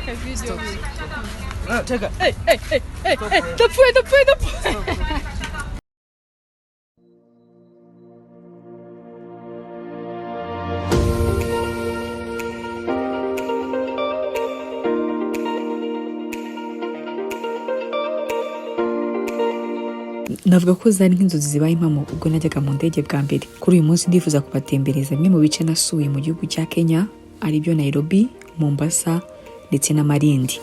Take a video. Take a Hey, hey, hey, hey, hey, ndapfuye, ndapfuye, ndapfuye. Navuga ko zari nk'inzozi zibaye impamo ubwo najyaga mu ndege bwa mbere. Kuri uyu munsi ndifuza kubatembereza bimwe mu bice nasuye mu gihugu cya Kenya, aribyo Nairobi, Mombasa ndetse na Malindi.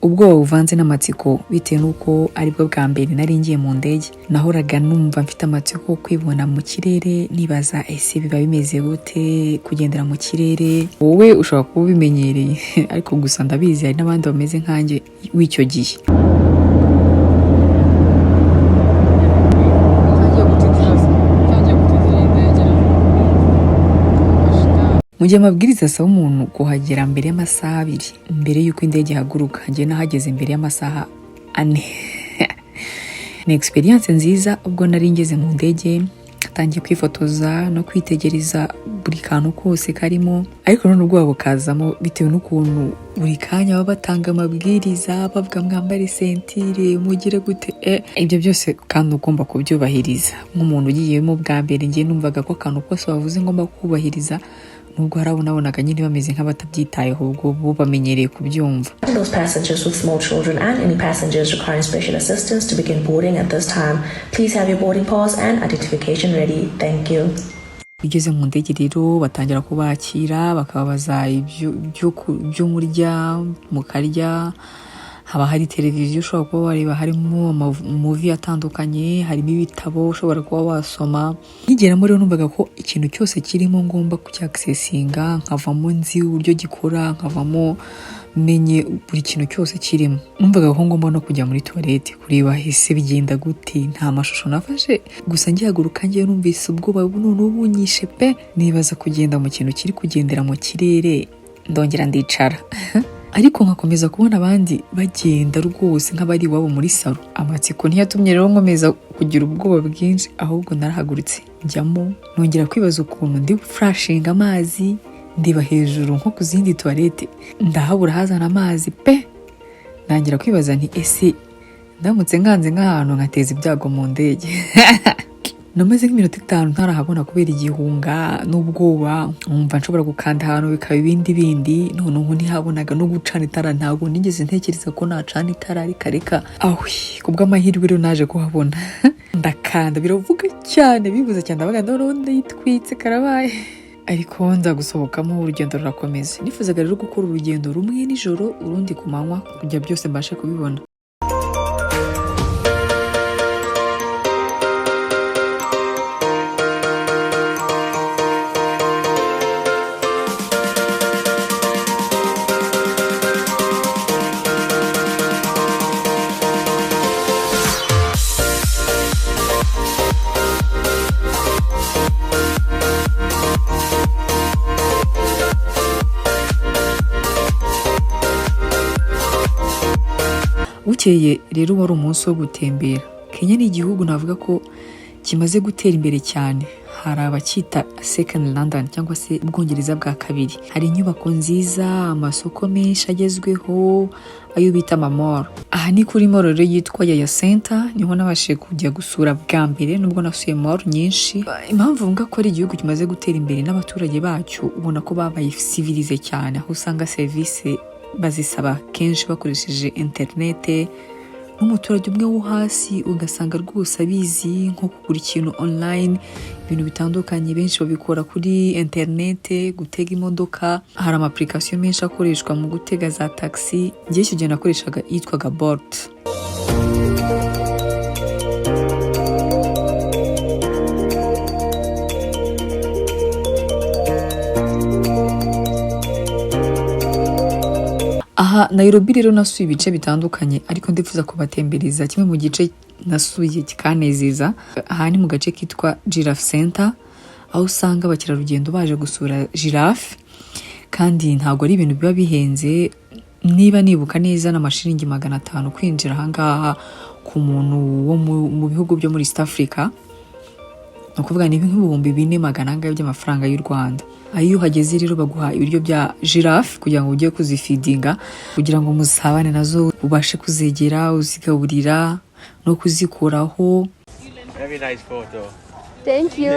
Ubwoba buvanze n'amatsiko bitewe n'uko aribwo bwa mbere nari ngiye mu ndege. Nahoraga numva mfite amatsiko yo kwibona mu kirere, nibaza: ese biba bimeze gute kugendera mu kirere? Wowe ushobora kuba ubimenyereye, ariko gusa ndabizi hari n'abandi bameze nkanjye w'icyo gihe. Tangiye gutitira, tangiye gutitira indege. Mu gihe amabwiriza asaba umuntu kuhagera mbere y'amasaha 2 mbere y'uko indege ihaguruka, njye nahageze mbere y'amasaha 4. Ni experience nziza. Ubwo nari ngeze mu ndege, natangiye kwifotoza no kwitegereza buri kantu kose karimo, ariko none ubwoba bukazamo bitewe n'ukuntu buri kanya baba batanga amabwiriza, bavuga: "Mwambare ceinture, mugire gute." Ibyo byose kandi ugomba kubyubahiriza nk'umuntu ugiyemo bwa mbere. Njye numvaga ko akantu kose bavuze ngomba kubahiriza, nubwo hari abo nabonaga nyine bameze nk'abatabyitayeho, ubwo bo bamenyereye kubyumva. Those passengers with small children and any passengers requiring special assistance to begin boarding at this time. Please have your boarding pass and identification ready. Thank you. Ugeze mu ndege rero, batangira kubakira, bakababaza ibyo murya, mukarya. Haba hari televiziyo ushobora kuba wareba, harimo ama movie atandukanye, harimo ibitabo ushobora kuba wasoma. Nkigeramo rero, numvaga ko ikintu cyose kirimo ngomba kucyakisesinga, nkavamo nzi uburyo gikora, nkavamo menye buri kintu cyose kirimo. Numvaga ko ngomba no kujya muri toilette kureba ese bigenda gute. Nta mashusho nafashe, gusa ngihaguruka ngiye numvise ubwoba noneho bunyishe pe, nibaza kugenda mu kintu kiri kugendera mu kirere. Ndongera ndicara, ariko nkakomeza kubona abandi bagenda rwose nk'abari iwabo muri salon. Amatsiko ntiyatumye rero nkomeza kugira ubwoba bwinshi, ahubwo narahagurutse njyamo. Nongera kwibaza ukuntu ndi flushinga amazi, ndeba hejuru nko ku zindi toilette ndahabura hazana amazi pe. Ntangira kwibaza nti: "Ese ndamutse nkanze nk'ahantu nkateza ibyago mu ndege?" Namaze nk'iminota 5 ntarahabona kubera igihunga n'ubwoba, nkumva nshobora gukanda ahantu bikaba ibindi bindi. Noneho ntihabonaga no gucana itara, ntabwo nigeze ntekereza ko nacana itara. Reka reka, ahwi! Ku bw'amahirwe rero naje kuhabona, ndakanda, biravuga cyane, bivuze cyane, ndavuga noneho ndayitwitse, karabaye. Ariko nza gusohokamo, urugendo rurakomeza. Nifuzaga rero gukora urugendo rumwe nijoro, urundi ku manywa, kugira byose mbashe kubibona. Bukeye rero wari umunsi wo gutembera. Kenya ni igihugu navuga ko kimaze gutera imbere cyane. Hari abacyita Second London cyangwa se Ubwongereza bwa kabiri. Hari inyubako nziza, amasoko menshi agezweho, ayo bita ama mall. Aha ni kuri mall rero yitwa Yaya Center, niho nabashije kujya gusura bwa mbere, nubwo nasuye mall nyinshi. Impamvu mvuga ko ari igihugu kimaze gutera imbere, n'abaturage bacyo ubona ko babaye civilisé cyane, aho usanga serivisi bazisaba kenshi bakoresheje interinete, n'umuturage umwe wo hasi ugasanga rwose abizi, nko kugura ikintu online, ibintu bitandukanye benshi babikora kuri interinete. Gutega imodoka, hari ama application menshi akoreshwa mu gutega za taxi. Njye icyo gihe nakoreshaga yitwaga Bolt. Aha Nairobi rero nasuye ibice bitandukanye, ariko ndifuza kubatembereza kimwe mu gice nasuye kikanezeza. Aha ni mu gace kitwa Giraffe Center, aho usanga abakerarugendo baje gusura giraffe, kandi ntabwo ari ibintu biba bihenze. Niba nibuka neza, n'amashiringi 500 kwinjira ahangaha ku muntu wo mu bihugu byo muri East Africa, ni ukuvuga ni nk'ibihumbi bine magana angahe by'amafaranga y'u Rwanda. Iyo uhageze rero baguha ibiryo bya giraffe kugira ngo ujye kuzifeedinga, kugira ngo musabane nazo, ubashe kuzegera, uzigaburira no kuzikuraho. Very nice photo. Thank you.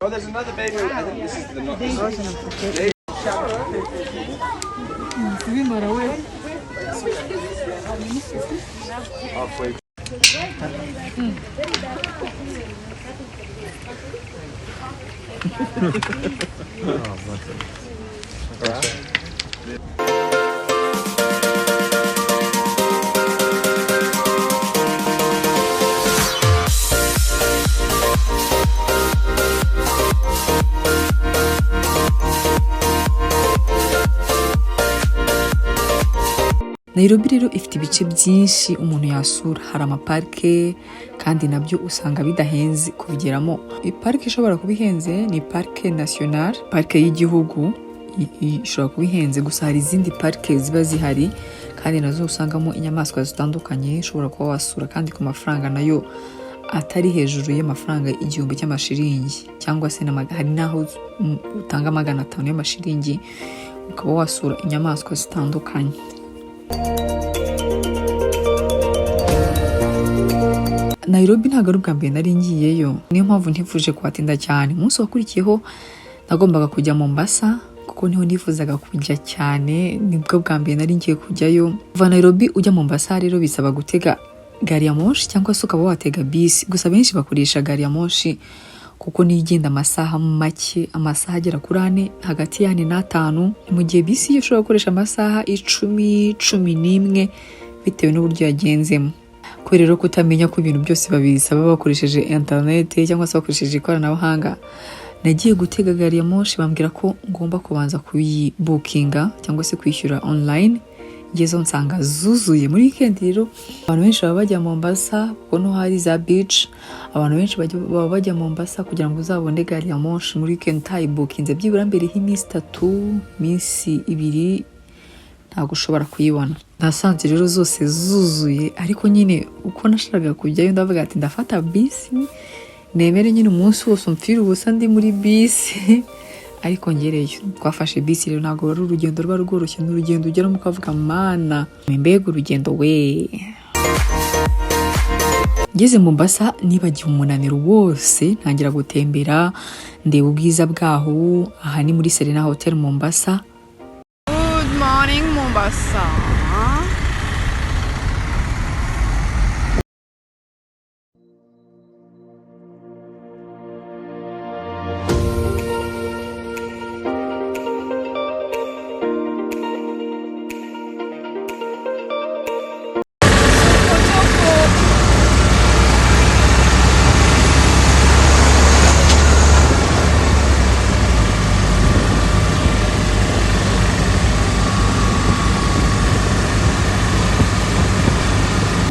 Oh, there's another baby. I think this is the not. Halfway. Nairobi rero ifite ibice byinshi umuntu yasura. Hari amaparike, kandi nabyo usanga bidahenze kubigeramo. Parike ishobora kuba ihenze ni Parike Nationale, parike y'igihugu ishobora kuba ihenze gusa. Hari izindi parike ziba zihari kandi nazo usangamo inyamaswa zitandukanye ushobora kuba wasura, kandi ku mafaranga nayo atari hejuru y'amafaranga 1000 cy'amashiringi, cyangwa se hari n'aho utanga 500 y'amashiringi ukaba wasura inyamaswa zitandukanye. Nairobi ntabwo ari ubwa mbere nari ngiyeyo, niyo mpamvu ntifuje kuhatinda cyane. Umunsi wakurikiyeho nagombaga kujya Mombasa kuko niho nifuzaga kujya cyane, nibwo bwa mbere nari ngiye kujyayo. Kuva Nairobi ujya Mombasa rero bisaba gutega gari ya moshi cyangwa se ukaba watega bisi, gusa benshi bakoresha gari ya moshi kuko niyo igenda amasaha make, amasaha agera kuri 4, hagati ya 4 na 5, mu gihe bisi yo ushobora gukoresha amasaha 10, 11, bitewe n'uburyo yagenzemo. Kubera rero kutamenya ko ibintu byose babisaba bakoresheje interineti cyangwa se bakoresheje ikoranabuhanga, nagiye gutega gari ya moshi bambwira ko ngomba kubanza kuyibookinga cyangwa se kwishyura online. Ngezeho nsanga zuzuye. Muri weekend rero abantu benshi baba bajya Mombasa kuko no hari za beach. Abantu benshi baba bajya Mombasa. Kugira ngo uzabone gari ya moshi muri weekend utayibookinze byibura mbere y'iminsi 3, iminsi 2, ntabwo ushobora kuyibona. Nasanze rero zose zuzuye, ariko nyine uko nashakaga kujyayo ndavuga ati ndafata bisi, nemere nyine umunsi wose umpfira ubusa ndi muri bisi, ariko ngereyo. Twafashe bisi rero, ntabwo ari urugendo ruba rworoshye, ni urugendo ugeramo ukavuga: "Mana, mbega urugendo we!" Ngeze Mombasa nibagiwe umunaniro wose, ntangira gutembera ndeba ubwiza bwaho. Aha ni muri Serena Hotel Mombasa. Good morning, Mombasa.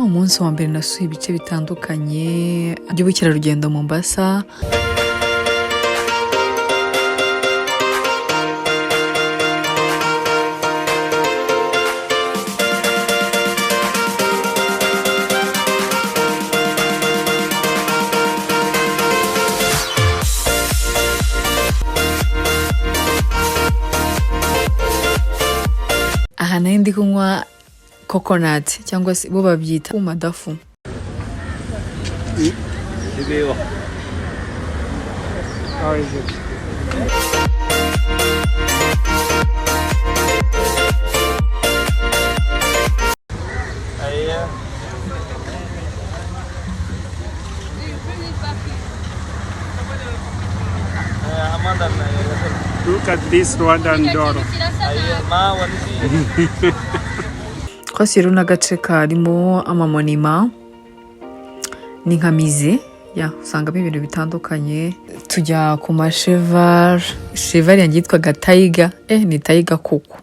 Umunsi wa mbere nasuye ibice bitandukanye by'ubukerarugendo Mombasa. Aha nari ndi kunywa coconut, cyangwa se bo babyita madafu. How is it? Look at this Rwandan doro. Twasuye rero n'agace karimo amamonima, ni nka musée ya usangamo ibintu bitandukanye. Tujya ku macheval, cheval yanjye yitwaga Tiger. Ni Tiger koko.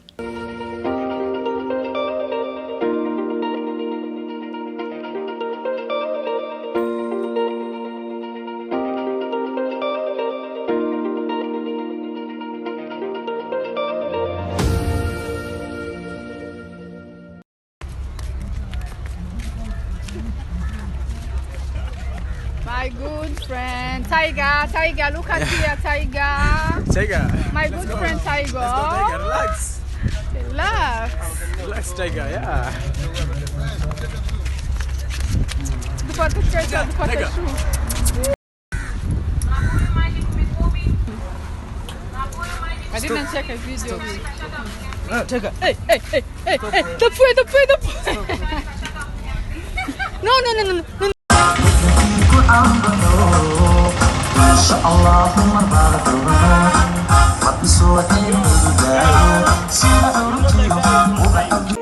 My good friend Tiger, Tiger, look at here, Tiger. Tiger. My good friend Tiger. Tiger, relax. Relax. Relax, Tiger, yeah. Dufate treasure, dufate Tiger. Shoe. I didn't check a video. No, Tiger. Hey, hey, hey, hey, hey, ndapfuye, ndapfuye, ndapfuye. No, no, no, no, no.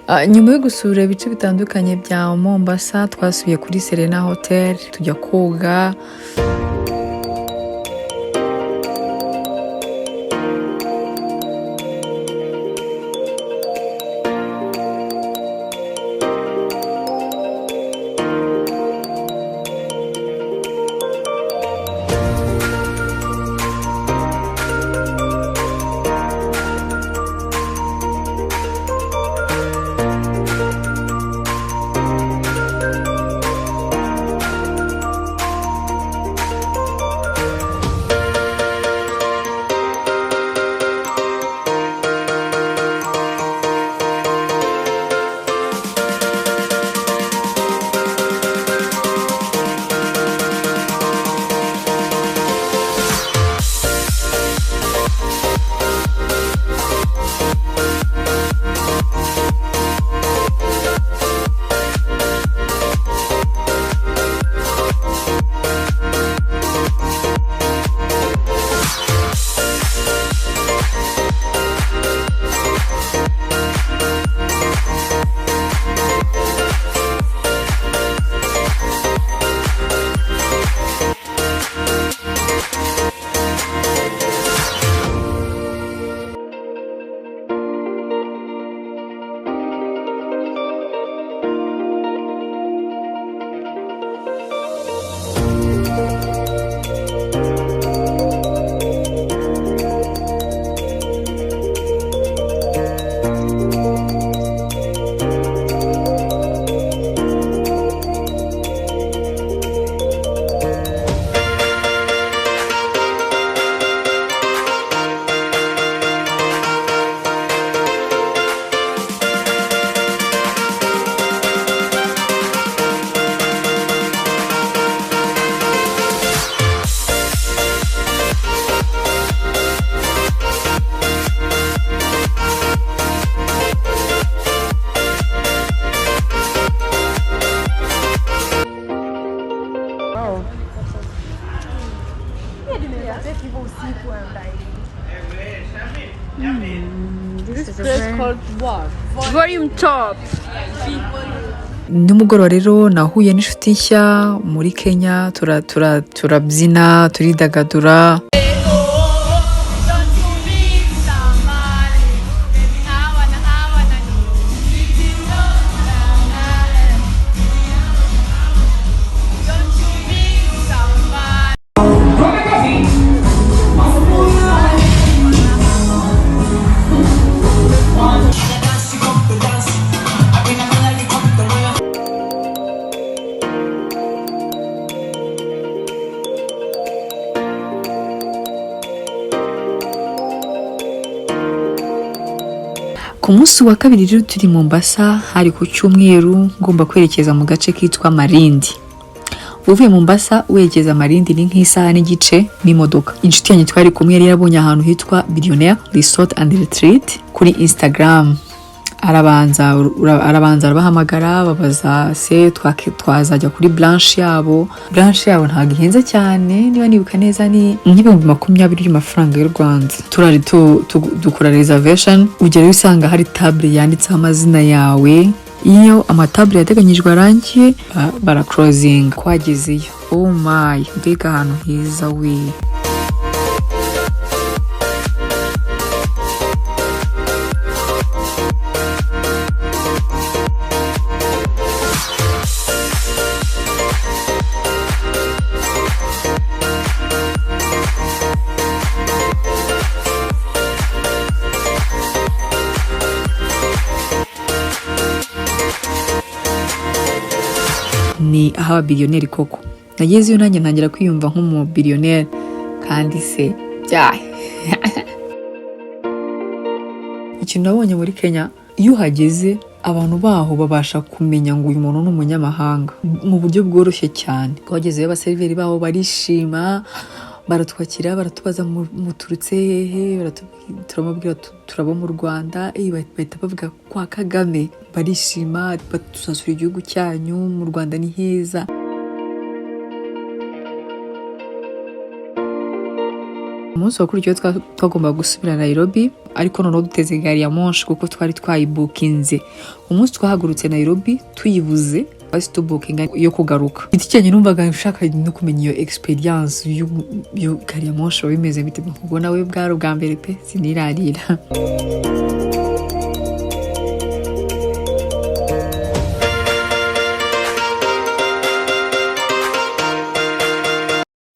Ah, nyuma yo gusura ibice bitandukanye bya Mombasa, twasubiye kuri Serena Hotel tujya koga. Place called what? Volume Top. Nimugoroba rero nahuye n'inshuti nshya muri Kenya, turabyina, turidagadura. Don't you need somebody? Baby, I wanna know. Don't you need somebody? Ku munsi wa kabiri rero turi Mombasa, hari ku cyumweru, ngomba kwerekeza mu gace kitwa Malindi. Uvuye Mombasa werekeza Malindi ni nk'isaha n'igice n'imodoka. Inshuti yanjye twari kumwe yari yarabonye ahantu hitwa Billionaire Resort and Retreat kuri Instagram, arabanza arabahamagara, babaza se twazajya kuri branch yabo. Branch yabo ntabwo ihenze cyane, niba nibuka neza ni nk'20,000 by'amafaranga y'u Rwanda. Turari dukora reservation, ugerayo usanga hari table yanditseho amazina yawe. Iyo amatabure yateganyijwe arangiye, baraclosinga. Twagezeyo, oh my, mbega ahantu heza we! Ni ah'ababiliyoneri koko. Nagezeyo nanjye ntangira kwiyumva nk'umubillionaire, kandi se byahe? Ikintu nabonye muri Kenya, iyo uhageze abantu baho babasha kumenya ngo uyu muntu ni umunyamahanga mu buryo bworoshye cyane. Twagezeyo, abaseriveri baho barishima, baratwakira, baratubaza: "Muturutse hehe?" Turamubwira turaba mu Rwanda. Bahita bavuga kwa Kagame, barishima, batuzasura igihugu cyanyu, mu Rwanda ni heza. Umunsi wakurikiyeho twagombaga gusubira Nairobi, ariko noneho duteze gari ya moshi kuko twari twayibukinze. Umunsi twahagurutse Nairobi tuyibuze, twahise tubukinga yo kugaruka. Igiti cyanjye numvaga nshaka no kumenya iyo experience yo gari ya moshi biba bimeze bite, kuko nawe bwari ubwa mbere pe, sinirarira.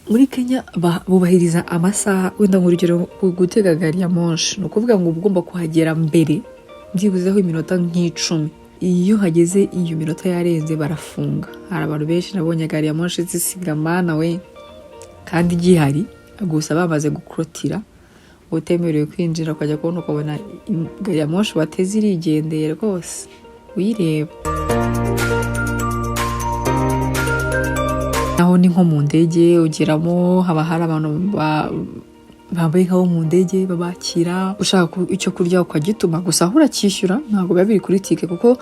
Muri Kenya bubahiriza amasaha. Wenda nk'urugero, gutega gari ya moshi ni ukuvuga ngo uba ugomba kuhagera mbere byibuzeho iminota nk'10. Iyo hageze iyo minota yarenze barafunga. Hari abantu benshi nabonye gari ya moshi zisiga, mana we, kandi igihari gusa bamaze gukorotira, utemerewe kwinjira, ukajya kubona ukabona gari ya moshi wateze irigendeye rwose uyireba. Naho ni nko mu ndege, ugeramo haba hari abantu bambaye nk'abo mu ndege babakira. Ushaka icyo kurya ukagituma, gusa aho uracyishyura, ntabwo biba biri kuri tike, kuko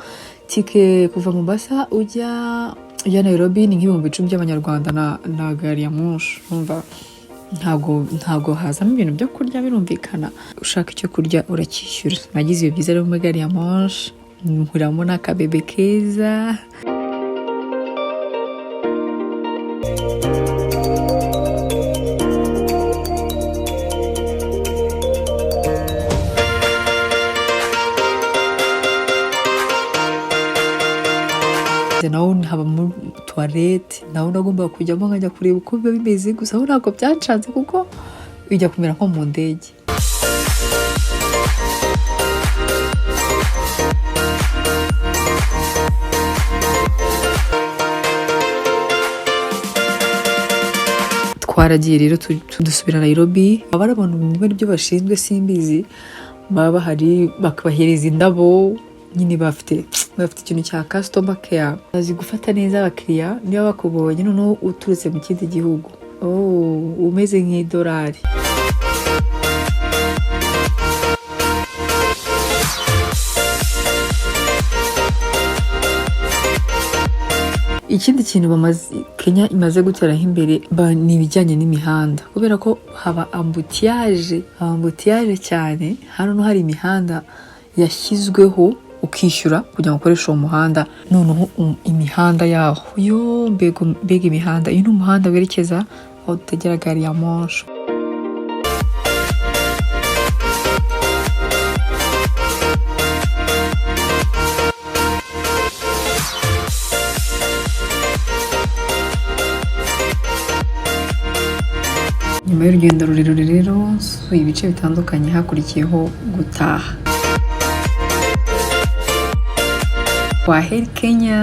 tike kuva Mombasa ujya Nairobi ni nk'10,000 by'amanyarwanda na gari ya moshi. Urumva ntabwo hazamo ibintu byo kurya, birumvikana. Ushaka icyo kurya uracyishyura. Nagize ibihe byiza rero muri gari ya moshi, mpuriramo n'akabebe keza. Naho haba muri toilette, naho nagombaga kujyamo nkajya kureba uko biba bimeze. Gusa aho ntabwo byancanze kuko bijya kumera nko mu ndege. Twaragiye rero dusubira Nairobi. Aba ari abantu niba aribyo bashinzwe simbizi, baba bahari bakabahereza indabo nyine. Bafite ikintu cya customer care, bazi gufata neza abakiriya. Niba bakubonye noneho uturutse mu kindi gihugu, oh, umeze nk'idolari. Ikindi kintu bamaze, Kenya imaze guteraho imbere ni ibijyanye n'imihanda, kubera ko haba embouteillage, haba embouteillage cyane. Hano no hari imihanda yashyizweho, ukishyura kugira ngo ukoreshe uwo muhanda. Noneho imihanda yaho yo, mbega mbega imihanda! Uyu ni umuhanda werekeza aho dutegera gari ya moshi. Nyuma y'urugendo rurerure rero nsuye ibice bitandukanye, hakurikiyeho gutaha. Kwaheri Kenya.